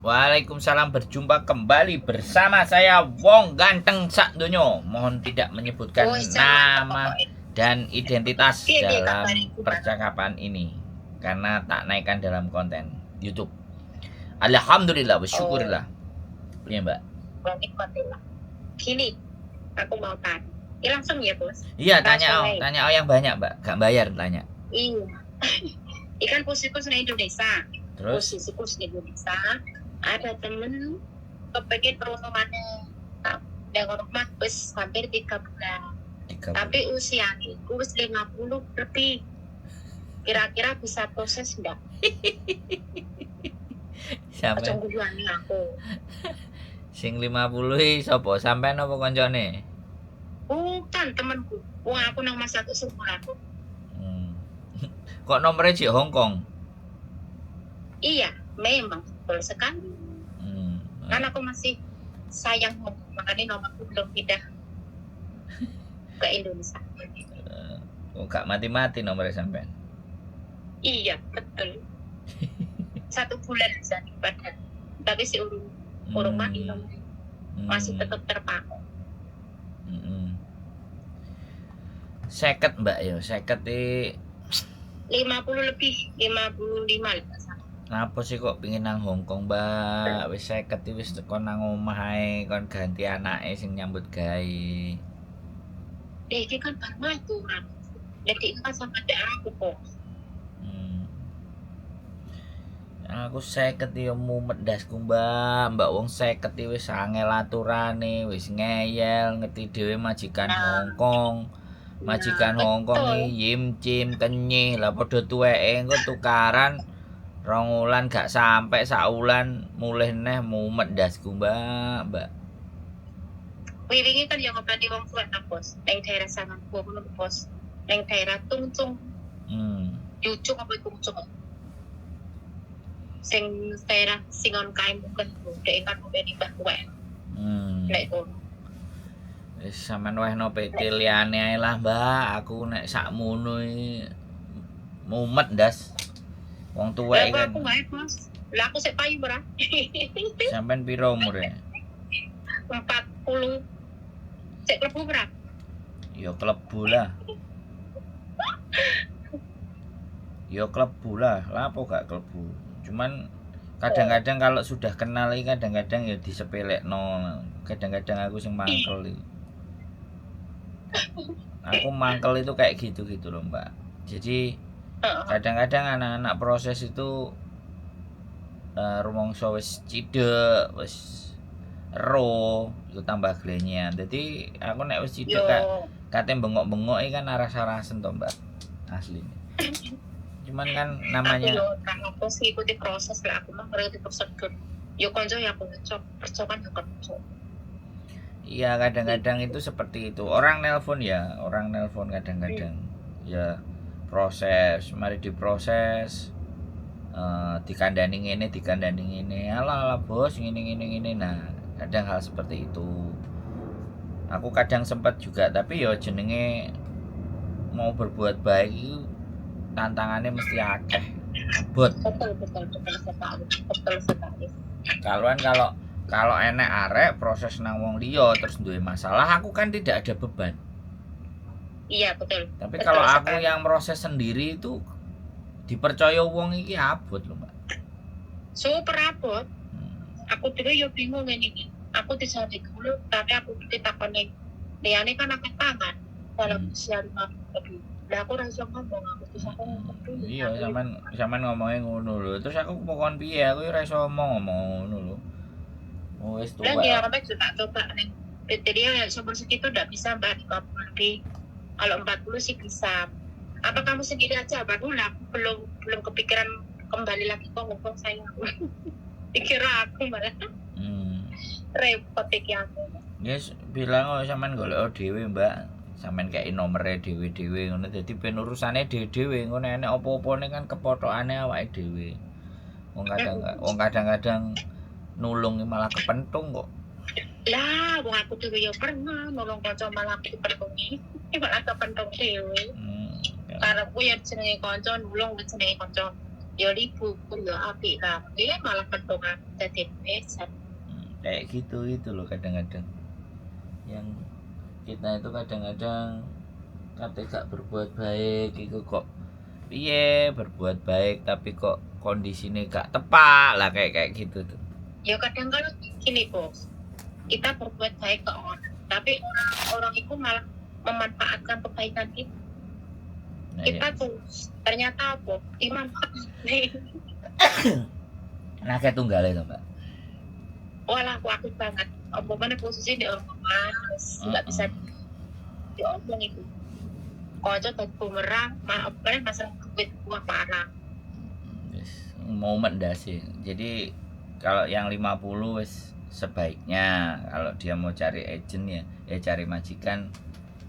Waalaikumsalam, berjumpa kembali bersama saya Wong Ganteng Sak Dunyo. Mohon tidak menyebutkan Wis mantep nama pokoknya. Dan identitas Piye piye dalam kabare iku, Pak? Percakapan ini karena tak naikkan dalam konten YouTube. Alhamdulillah, bersyukurlah. Iya, Mbak. Nikmatillah. Gini, aku mau tanya. Ya langsung ya, Bos. Iya, tanya Langsung oh, aja. Tanya oh yang banyak, Mbak. Gak bayar tanya. Iya. Ikan posisiku di Indonesia. Terus? Posisiku di Indonesia. Ada temen kepengen rono maneh. Nah, rumah wis hampir 3 bulan. 3 Tapi usianya iku wis 50 lebih. Kira-kira bisa proses enggak? Sampai Aja guyoni aku. Sing 50 iki sapa? Sampean apa koncone? Bukan temenku. Wong aku nang mas satu sebulan. Kok nomornya di Hong Kong? Iya, memang betul sekali. Kan aku masih sayang Hong Kong, makanya nomorku belum pindah ke Indonesia. Oh, gak mati-mati nomornya sampean. Iya, betul. Satu bulan bisa padahal. Tapi si urung urung mati nomornya. Masih tetap terpakai. 50, Mbak, yo, 50 i 50 lebih, 55 lah, nggak salah. Ngapa sih kok pingin nang Hong Kong, Mbak? Wis 50 iki wis teko nang omah ae, kon ganti anake sing nyambut gawe. Deh, ini kan bar maturan. Jadi ini kan sama dek aku kok. Aku 50 yo mumet ndasku, Mbak. Mbak, wong 50 iki wis angel aturane, wis ngeyel, ngerti dhewe majikan Hong Kong. Majikan Hong Kong iki yim cim kenyih lah, padha tuweke, engko tukaran 2 wulan gak sampai sawulan mulih neh, mumet ndasku, Mbak, Mbak. Wingi kan yang ngopeni wong tuwek ta, Bos. Ning daerah Sanganku ngono, Bos. Ning daerah Tungtung, Yucung apa Tungtung. Sing daerah Singon kae mungkin dek kan ngopeni mbah tuwek. Nek kono. Wis, sampean wehno PT liyane ae lah, Mbak. Aku nek sakmono iki mumet ndas. Wong tuwek Lah kan. aku wae, Bos. Lah aku sik payu ora? Sampean piro umure? 40. Sik klebu ora? Ya klebu lah. Ya klebu lah. Lah apa gak klebu? Cuman kadang-kadang kalau sudah kenal iki kadang-kadang ya disepelekno. Kadang-kadang aku sing mangkel iki. Aku mangkel itu kayak gitu-gitu loh, Mbak. Jadi kadang-kadang anak-anak proses itu rumangsa wis cidek, wis ero, iku tambah glenyean. Dadi aku nek wis cidek kate bengok-bengok iki kan aras-arasen to, Mbak. Asline. Cuman kan Aku namanya yo kan apa sih ikuti proses lah, aku mah ngerti prosedur. Yo konco ya konco, kerja kan yo kerja. Iya, kadang-kadang itu seperti itu. Orang nelpon ya, orang nelpon kadang-kadang ya proses, mari diproses, dikandani ngene, dikandani ngene. Alah alah bos, ngene ngene ngene. Nah, kadang hal seperti itu. Aku kadang sempat juga, tapi ya jenenge mau berbuat baik itu tantangannya mesti akeh. Abot. Betul, betul, betul sekali, betul sekali. Kalau kalau kalau enek arek proses nang wong liya terus duwe masalah, aku kan tidak ada beban. Iya, betul. Tapi Betul kalau aku sekali. yang proses sendiri itu dipercaya wong iki abot lho, Mbak. Super abot. Aku dhewe yo bingung ngene iki. Aku disari dulu, tapi aku dhewe takon ning liyane kan akeh tangan dalam usia 5 lebih. Lah aku ora iso ngomong, aku terus aku ngomong dulu. Iya, sampean sampean ngomongnya ngono lho. Terus aku pokoknya piye? Aku ora iso ngomong ngomong ngono lho. Oh, wis Dan tuwek. ya sampai juga coba ning PT dia ya seumur segitu nggak bisa, Mbak, 50 lebih. Kalau 40 sih bisa. Apa kamu sendiri aja? Baru lah aku belum belum kepikiran kembali lagi kok ngomong saya. Dikira aku malah repot iki aku. Yes, bilang oh sampean golek dhewe, Mbak. Sampean kei nomere dhewe-dhewe ngono, dadi ben urusane dhewe-dhewe ngono, enek apa-apane kan kepotokane awake dhewe. Wong kadang-kadang nulung malah kepentung kok. Lah, wong aku dhewe ya pernah nolong kanca malah aku dipentungi. Malah kepentung dhewe. Karepku ya jenenge kanca nulung, jenenge kanca. Ya libur ya apik lah. Iya malah mentung aku dadi besan. Kayak gitu itu loh kadang-kadang. Yang kita itu kadang-kadang kate gak berbuat baik iku kok piye berbuat baik tapi kok kondisinya gak tepat lah kayak kayak gitu tuh. Ya kadang kan gini bos, kita berbuat baik ke orang, tapi orang-orang itu malah memanfaatkan kebaikan kita. Nah, Kita ya. tuh ternyata apa? Dimanfaatkan. Nah, kayak tunggal itu, Mbak. Walah aku banget. Apa mana posisi di orang mas, nggak bisa diomong itu. Kocok dan bumerang, maaf kan masalah duit gua parah. Wis, momen dah sih. Jadi kalau yang 50 wis sebaiknya kalau dia mau cari agent ya, ya cari majikan,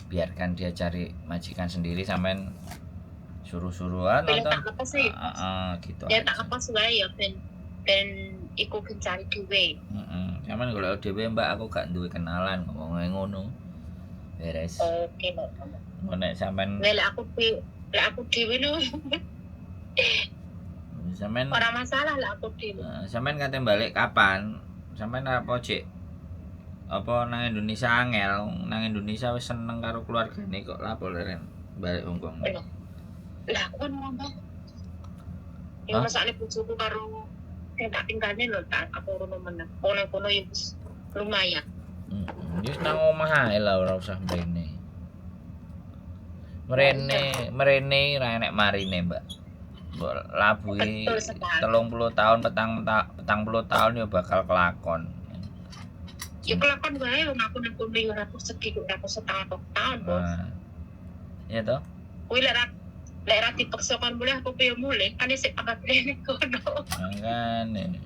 biarkan dia cari majikan sendiri sampean suruh-suruhan Pilih nonton. tak lepas sih. Gitu Ya tak aja. lepas wae ya ben ben iku ben cari duit. Heeh. Sampean golek dhewe Mbak, aku gak duwe kenalan ngomongnya ngono. Beres. Oke, Mbak. Engko nek sampean Lek aku lek aku dhewe lho sampean ora masalah lek aku dhewe. Sampean kate balik kapan? Sampean apa cek? Apa nang Indonesia angel? Nang Indonesia wis seneng karo keluargane kok lapo leren balik Hongkong. Lah aku kan ngomong. Ya Hah? masakne bojoku karo sing tak tinggalne lho tak aku rono meneh. Kono-kono ya wis lumayan. Wis nang omah ae lah ora usah mrene. Mrene, mrene ra enek marine, Mbak. Mbok labuhi Betul sekali. 30 tahun, 40 tahun ya bakal kelakon. Ya kelakon wae wong aku nang kono ya ora segi kok ora setahun tahun, Bos. Nah. Iya toh? Kuwi lek ra dipaksa kon mulih aku piye mulih kan isih pangkat ning kono. Makane.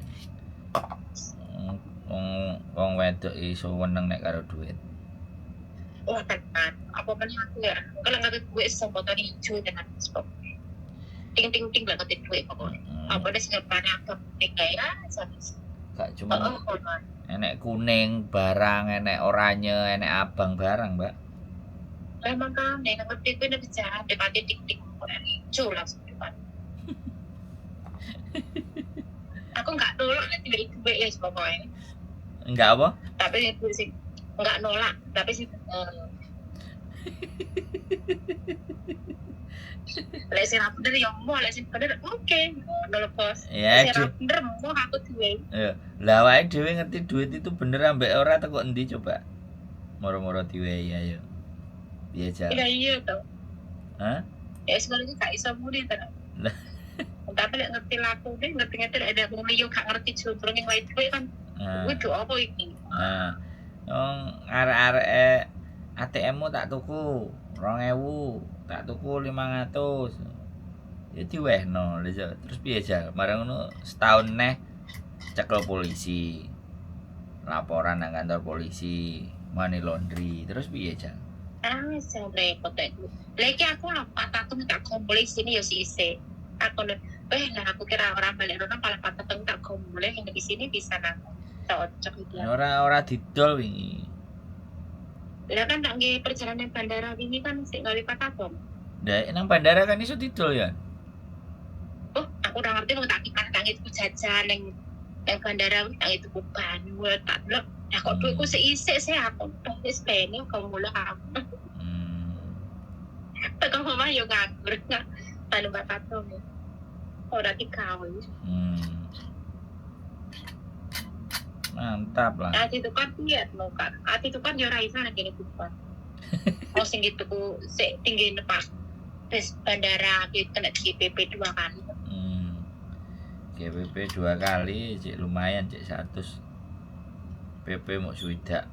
Wong wong wedok iso weneng nek karo duit. Wah tenan, apa meneh aku ya. Kalau ngerti duit sapa tani ijo tenan sebab. Ting ting ting lah ngerti duit pokoknya. Apa nih sing ngepane aku kayak Gak cuma oh, oh, enek kuning barang, enek oranye, enek abang barang, Mbak. Lah makane ngerti kuwi nek jahat depati ting ting ijo langsung depan. Aku nggak nolak nek duit duit ya pokoknya. Enggak apa? Tapi itu sih nggak nolak, tapi sih lek sing ra bener ya moh, lek sing bener oke, ngono lho bos. Ya, Lek sing ra bener moh aku duwe. Ya. Lah awake dhewe ngerti duit itu bener ambek ora teko endi coba? Moro-moro diwehi ayo. Piye jar? Iya iya to. Hah? Ya sebenarnya gak iso muni tenan. Lah. Tapi lek ngerti lakune, ngerti-ngerti lek ada wong liya gak ngerti jumbrung yang wae duwe kan Nah. kuwi do apa iki? Nah. Wong arek-areke ATM-mu tak tuku 2000, tak tuku 500. Ya diwehno. Lha terus piye jar? Marang ngono setahun neh cekel polisi. Laporan nang kantor polisi, money laundry. Terus piye jar? Ah, sing repot aku. Lah iki aku lho patatung tak gombole sini ya sise. Aku lho, lah aku kira ora balik rono malah patatung tak gombole yang di sini bisa nang cocok iki. Ora ora didol wingi. Lah kan tak nggih perjalanan bandara wingi kan sik gawe patatung. Lah nang bandara kan iso didol ya. Oh, aku ora ngerti wong tak kipas tak tuku jajan ning nang bandara tak tuku banyu tak delok. Lah kok duitku sik isik sih aku wis bene kok mulih aku. Teko omah yo nganggur. Anu patatung. Ora digawe. Mantap lah. Ati itu kan piye no kan. Ati itu kan yo ora iso nek kene buka. Oh sing dituku sik tinggi nepak bus bandara iki kena GPP 2 kali. GPP 2 kali cek lumayan cek 100. PP mau swidak.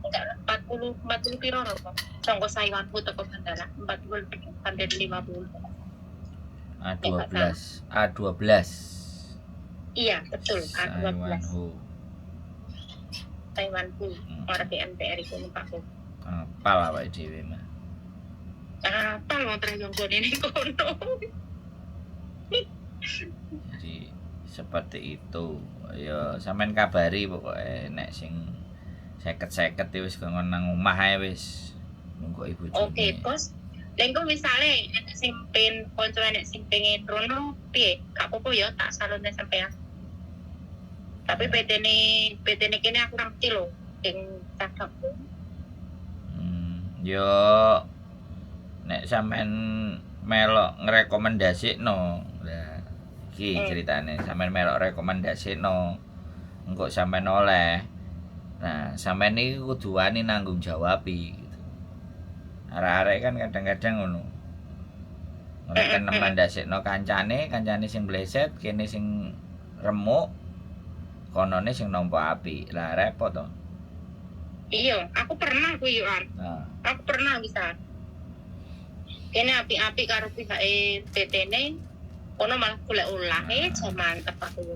Enggak 40 piro lho kok. Sangko Saiwanku teko bandara 40 sampai 50. A12. A12. Iya, betul. A12. Saiwanhu. Taiwanku ora BMTR iku numpakku. Apal awake dhewe mah. Apal wong terus nggone ning kono. Jadi seperti itu. Ya sampean kabari pokoke nek sing 50-50 wis kongkon nang omah ae wis nunggu ibu. Oke, Bos. Lha engko misale enek sing pengen kanca, enek sing pengen rono piye? Gak apa-apa ya tak salurne sampean. Tapi PT ne kene aku ora ngerti lho sing cakep. Yo nek sampean melok ngrekomendasikno. Lah iki ceritane sampean melok rekomendasikno. Engko sampean oleh. Nah, sampean iki kudu wani nanggung jawabi gitu. Arek-arek kan kadang-kadang ngono. Ngrekomendasikno kancane, kancane sing bleset, kene sing remuk, konone sing nampa apik. Lah repot to. Iya, aku pernah kuwi yo. Nah, Aku pernah bisa. Kene apik-apik karo pihak PT-ne, kono malah golek ulah. Eh, Nah. jan mantep aku.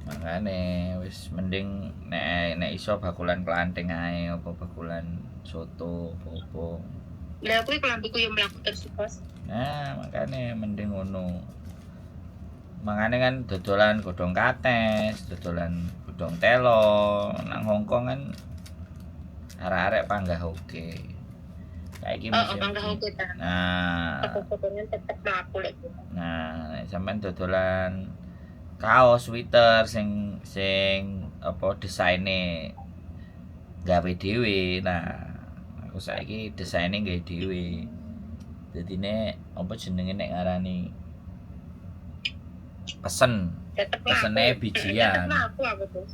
Makane wis mending nek nek iso bakulan klanting ae apa bakulan soto apa-apa. Lah kuwi klambiku yo mlaku terus, Bos. Nah, makane mending ngono. Makane kan dodolan godhong kates, dodolan godhong telo nang Hongkong kan arek-arek panggah oke. Saiki Oh, musim panggah oke ta. Nah, Toko-tokonya tetep mlaku lek kuwi. Nah, nek sampean dodolan kaos sweater sing sing apa desaine gawe dhewe. Nah, aku saiki desaine gawe dhewe. Dadine apa jenenge nek ngarani pesen, Tetep mlaku. pesene Tetep bijian. mlaku aku, Bos.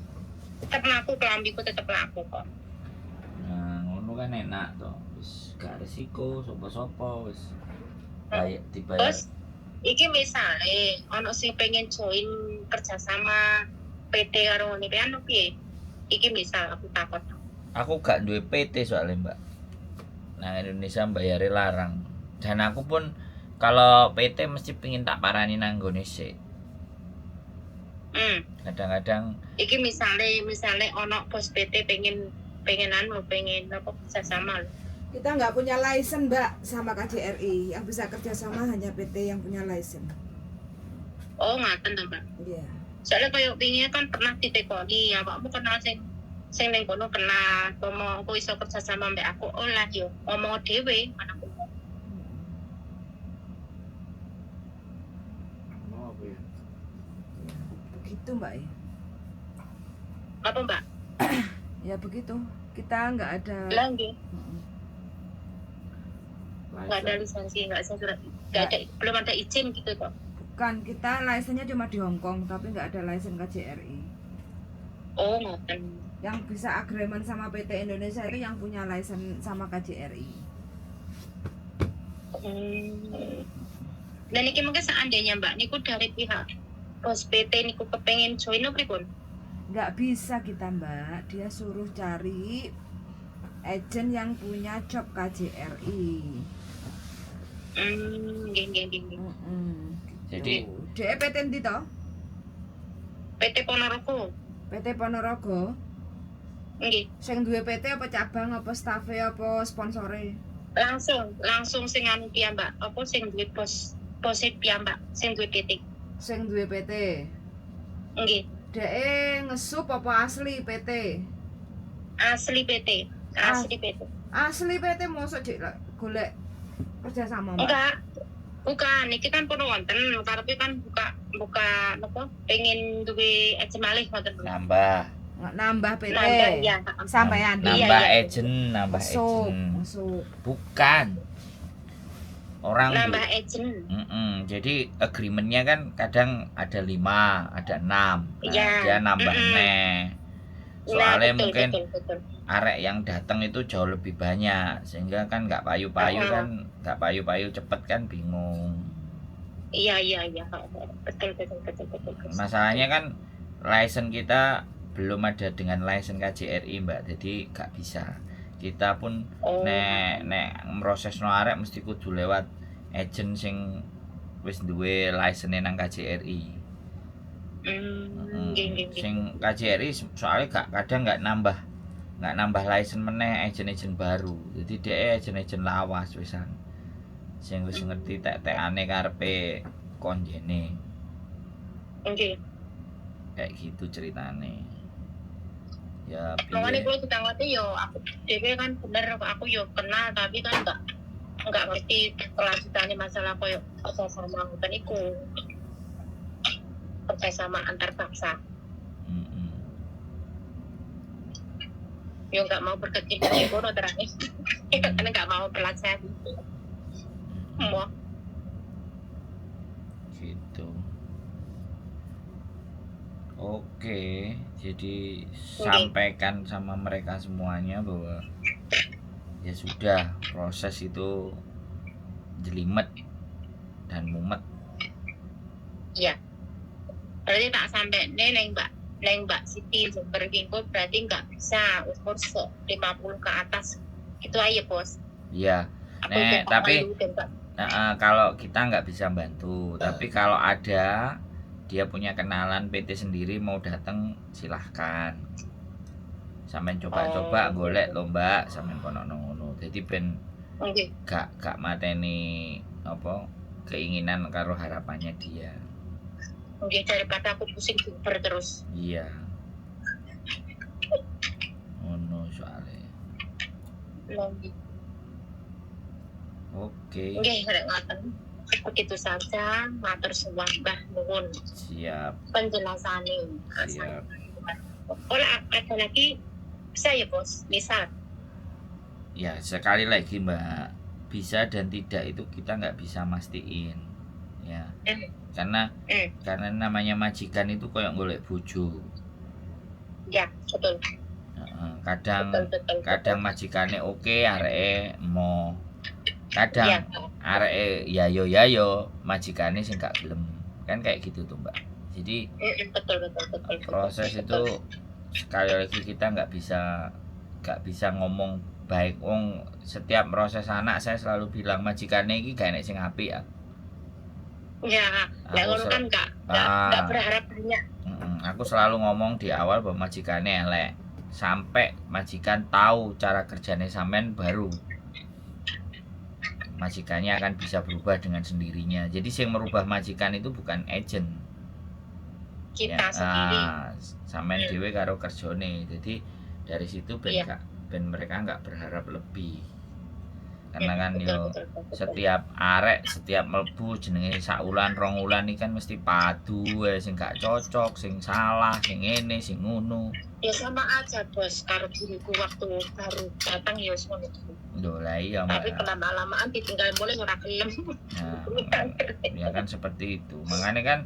Tetep mlaku klambiku tetep mlaku kok. Nah, ngono kan enak to. Wis gak resiko sapa-sapa wis bayar dibayar. Bos, iki misale ono sing pengen join kerjasama PT karo ngene iki anu piye? Iki misal aku takon. Aku gak duwe PT soalnya, Mbak. Nah, Indonesia bayare larang. Dan aku pun kalau PT mesti pingin tak parani nang nggone sik. Kadang-kadang Iki misale misale ono bos PT pengen pengen anu pengen apa kerjasama lho. Kita nggak punya license, Mbak, sama KJRI. Yang bisa kerjasama hanya PT yang punya license. Oh, ngaten to, Mbak. Iya. Soalnya kayak wingi kan pernah ditekoni, awakmu kenal sing sing ning kono kenal, pomo aku iso kerjasama mbek aku, oh lah yo ngomong dhewe mana aku. Mau apa ya? Ya, begitu, Mbak ya. Apa, Mbak? Ya begitu. Kita nggak ada. Lah nggih, Mm-mm. nggak ada lisensi, nggak ada surat, nggak ada, belum ada izin gitu kok. Bukan, kita license-nya cuma di Hong Kong, tapi nggak ada license KJRI. Oh, ngoten. Yang bisa agreement sama PT Indonesia itu yang punya license sama KJRI. Dan ini mungkin seandainya Mbak niku dari pihak bos PT niku kepengen join apa pripun? Nggak bisa kita, Mbak. Dia suruh cari agent yang punya job KJRI. Nggih nggih nggih, nggih. Jadi Gitu. DE PT endi to? PT Ponorogo. PT Ponorogo. Nggih. Sing duwe PT apa cabang apa stafe apa sponsore? Langsung langsung sing anu piyambak, apa sing duwe bos bose piyambak, sing duwe PT. Sing duwe PT. Nggih, DE ngesup apa asli PT? Asli PT, asli PT. Asli PT mosok jek golek kerjasama, Mbak. Enggak. Bukan, iki kan pun wonten, karepe kan buka buka apa pengen duwe agent malih ngoten lho. Nambah, Nggak nambah PT. Nambah ya. Sampean. Iya, nambah iya. agent, nambah Masuk, agent. masuk. Bukan. Orang Nambah agent. Jadi agreementnya kan kadang ada 5, ada 6. Nah, Iya. dia nambah neh. Soalnya Nah, betul, mungkin betul, betul. arek yang datang itu jauh lebih banyak sehingga kan nggak payu-payu kan nggak payu-payu cepet kan bingung. Iya. Betul betul betul betul. betul. Masalahnya kan license kita belum ada dengan license KJRI, Mbak, jadi nggak bisa. Kita pun nek nek proses no arek mesti kudu lewat agent sing wis duwe license nang KJRI. Nggih, nggih, nggih. Sing KJRI soalnya gak kadang nggak nambah license meneh agent-agent baru. Jadi dia agent-agent lawas wisan. Sing wis ngerti tek-tekane karepe konjene. Kayak gitu ceritane. Ya Makanya piye? kalau ditanggapi yo aku dhewe kan bener aku yo kenal tapi kan enggak Nggak ngerti kelanjutannya masalah koyo kerjasama ngoten iku. Kerjasama antar bangsa. Yo nggak mau berkecimpung di kono terangnya. Karena nggak mau belajar. Mau. Gitu. Oke, jadi sampaikan sama mereka semuanya bahwa ya sudah, proses itu jelimet dan mumet. Iya. Berarti tak sampai neng Mbak Siti Jember Kingko berarti nggak bisa umur 50 ke atas itu aja, Bos. Iya. Aku Nek, ben tapi malu, ben Mbak. nah, kalau kita nggak bisa bantu, tapi kalau ada dia punya kenalan PT sendiri mau datang, silahkan. Sampean coba-coba golek lho, Mbak, sampean kono ngono. Jadi ben gak mateni apa keinginan karo harapannya dia. Nggih, daripada aku pusing Jember terus. Iya. Ngono soalnya. Lho, nggih. Oke. Nggih, nek ngoten. Begitu saja, matur suwun, Mbah, nuwun Siap, penjelasane. siap. Kalau ada lagi bisa ya, Bos? Misal. Ya, sekali lagi, Mbak, bisa dan tidak itu kita nggak bisa mastiin. Ya. Karena karena namanya majikan itu kayak golek bojo. Ya, betul. Heeh, kadang Betul. kadang majikane oke, areke mo. Kadang areke ya yo ya yo, majikane sing gak gelem. Kan kayak gitu tuh, Mbak. Jadi Betul betul betul. betul, proses itu sekali lagi kita nggak bisa ngomong baik, wong setiap proses anak saya selalu bilang majikane iki gak enek sing apik ya. Ya, lek Aku ngono kan nggak berharap banyak. Aku selalu ngomong di awal bahwa majikane elek. Sampai majikan tahu cara kerjanya sampean, baru majikannya akan bisa berubah dengan sendirinya. Jadi yang merubah majikan itu bukan agent. Kita Ya, sendiri. ah, sampean dhewe karo kerjone. Jadi dari situ ben ben mereka nggak berharap lebih. Karena kan yo Betul. setiap arek, setiap mlebu jenenge sak wulan 2 wulan iki kan mesti padu wae, sing gak cocok, sing salah, sing ngene, sing ngono. Ya sama aja, Bos, karo diriku waktu baru datang ya wis ngono iku. Lho lah iya, Tapi Mbak. kelama-lamaan ditinggal mulai ora gelem. Nah, ya kan seperti itu. Makanya kan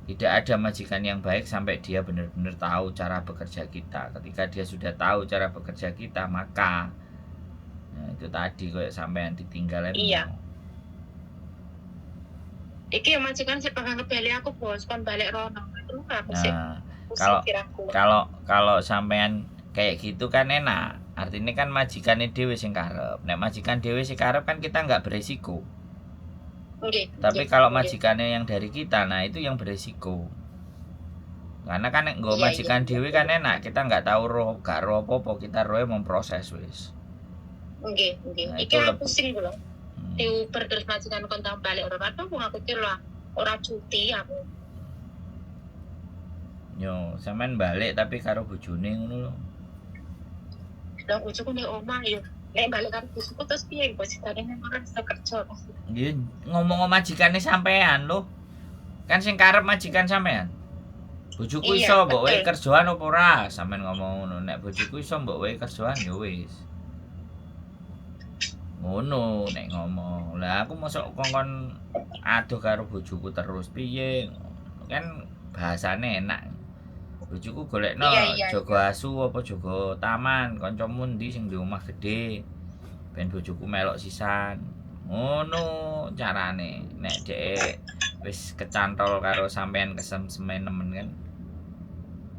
tidak ada majikan yang baik sampai dia benar-benar tahu cara bekerja kita. Ketika dia sudah tahu cara bekerja kita, maka nah, itu tadi kayak sampean ditinggal. Iki yang majikan sih bakal ngebeli aku, Bos, kon balik rono. Aduh, aku sih Nah, pusing kiraku. kalau kalau sampean kayak gitu kan enak. Artinya kan majikannya dhewe sing karep. Nek majikan dhewe sing karep kan kita nggak beresiko. Tapi kalau majikannya yang dari kita, nah itu yang beresiko. Karena kan nek nggo majikan dhewe kan enak, kita nggak tahu roh, gak roh apa-apa, kita roh memproses wis. Nggih, nggih. Nah, Iki itu aku lebih- pusing kula. Diuber terus majikan kon tang balik ora, aduh, wong aku ki lho ora cuti aku. Yo, sampean balik tapi karo bojone ngono lho. Lah bojoku ning omah yo. Nek balik karo bojoku terus piye, Bos? Tadi nang ora bisa kerja. Nggih, ngomong majikane sampean lho. Kan sing karep majikan sampean. Bojoku Iya, iso mbok wehi kerjaan apa ora? Sampean ngomong ngono. Nek bojoku iso mbok wehi kerjaan ya wis. Ngono nek ngomong. Lah aku mosok kongkon adoh karo bojoku terus piye? Kan bahasane enak. Bojoku golekno Iya. jaga asu apa jaga taman, kancamu ndi sing di omah gede. Ben bojoku melok sisan. Ngono carane. Nek dhek wis kecantol karo sampean kesemsemen nemen kan.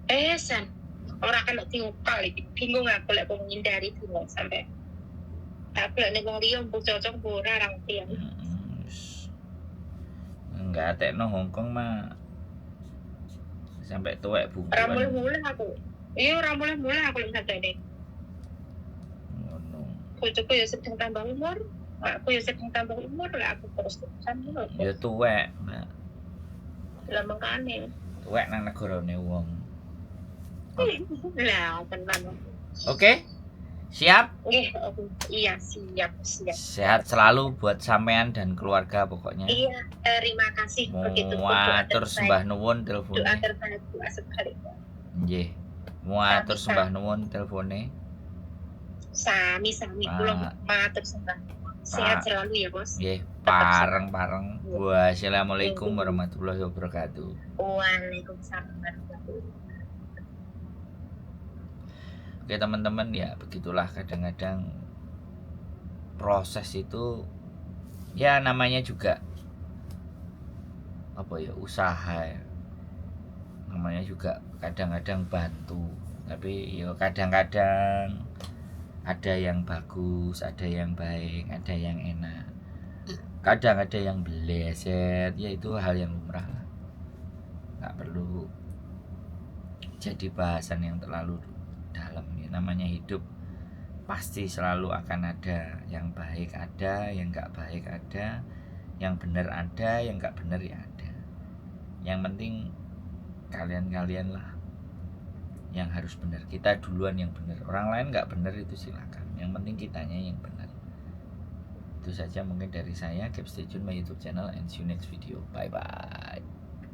Eh, San. Ora kena diupal iki. Bingung aku lek wong ngindari, bingung sampe. Tapi lek nek wong liya mbok cocok mbok ora, ora ngerti aku. Wis. Enggak tekno Hongkong mah sampai tuwek Ora bungkuan. mulih-mulih aku. Iya, ora mulih-mulih aku lek sampe Ngono. Bojoku ya sedang tambah umur. Aku ya sedang tambah umur lah, aku terus terusan ngono. Ya tuwek, Mbak. Lah mangkane. Tuwek nang negarane wong. Lah tenan. Oke. Siap? Nggih, oke. Iya, siap, siap. Sehat selalu buat sampean dan keluarga pokoknya. Iya, terima kasih. Begitu pun doa Matur terbaik. sembah nuwun Doa telepone. terbaik, doa sebaliknya. Nggih. Matur Sami-sami. sembah nuwun telepone. Sami-sami kula Pak. matur sembah nuwun. Sehat Pak. selalu ya, Bos. Nggih, Tetap sehat. pareng-pareng. Wassalamualaikum warahmatullahi wabarakatuh. Waalaikumsalam warahmatullahi wabarakatuh. Oke teman-teman, ya begitulah kadang-kadang proses itu ya, namanya juga apa ya, usaha ya. Namanya juga kadang-kadang bantu, tapi ya kadang-kadang ada yang bagus, ada yang baik, ada yang enak, kadang ada yang bleset, ya itu hal yang lumrah lah, nggak perlu jadi bahasan yang terlalu dalam ya. Namanya hidup pasti selalu akan ada yang baik, ada yang nggak baik, ada yang benar, ada yang nggak benar, ya ada. Yang penting kalian-kalian lah yang harus benar, kita duluan yang benar, orang lain nggak benar itu silakan, yang penting kitanya yang benar. Itu saja mungkin dari saya. Keep stay tune my YouTube channel and see you next video. Bye bye.